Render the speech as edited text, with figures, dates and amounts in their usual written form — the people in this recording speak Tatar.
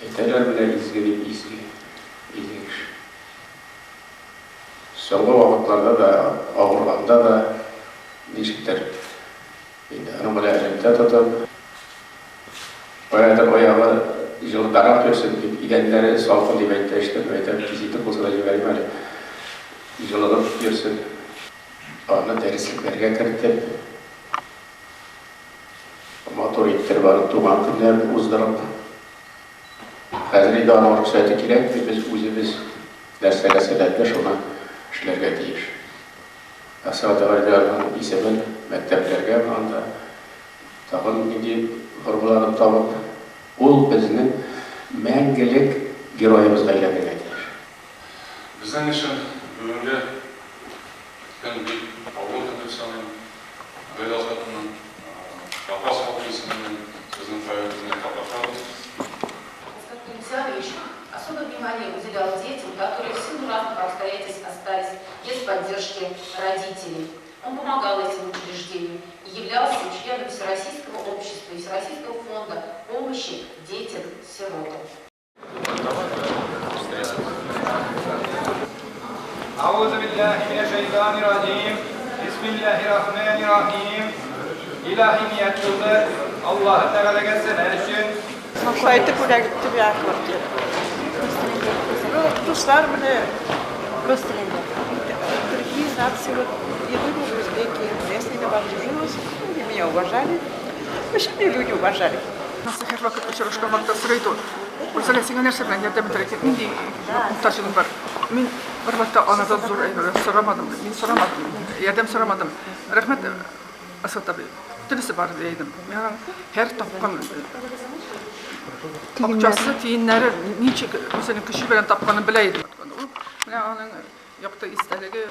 Әйтәләр менә изге дип, изге, изге кеше. Соңгы вакытларда да, авырганда да, ничектер, инде аның белән элемтә тотып, каядыр аягы җылыдарак йөрсен дип, идәннәре салкын дип әйтте, эштән әйтәм, кисәтеп булса да җибәрим әле, җылынып йөрсен. Аны дәреслекләргә кертеп, матур иттереп аның туган көннәрен уздырып, хәзер инде аның рөхсәте кирәкми, без үзебез нәрсәгә сәләтле, шуны эшләргә тиеш. Әсгать Гайдарның исемен мәктәпләргә анда тагын нинди формаларын табып, ул безнең мәңгелек героебызга әйләнергә тиеш. Безнең өчен бүгенге көн бик авыр көн дип саныйм. Гайдар хатынның Апас халкы исеменнән сезнең кайгыгызны уртаклашабыз. Асхат Галимзянович особое внимание уделял детям, которые в силу разных обстоятельств остались без поддержки родителей. Он помогал этим учреждениям и являлся членом Всероссийского общества и Всероссийского фонда помощи детям-сиротам. أعوذ بالله من الشيطان الرجيم بسم الله الرحمن الرحيم Илаһи ният кылды Аллаһы Тәгаләгә сәнә өчен. Шулай итеп бүләк итте миңа квартира. Ну, дуслар менә. Рус телендә. Другие нации, вот, я были узбеки, я с ними подружилась, они меня уважали. Вообще меня люди уважали. Нәрсә һәрвакыт очрашкан вакытта сорый иде ул. Рузалия, сиңа нәрсә белән ярдәм итәргә кирәк? Нинди мохтаҗлыгың бар? Мин бервакытта анадан зур әйбер сорамадым. Мин сорамадым. Ярдәм сорамадым. Рәхмәт, Асат абый. Бөтенесе бар дия идем. Мин аның һәр тапкан акчасы, тиеннәре ничек үзенең көче белән тапканын белә идем. Ул менә аның якты истәлеге.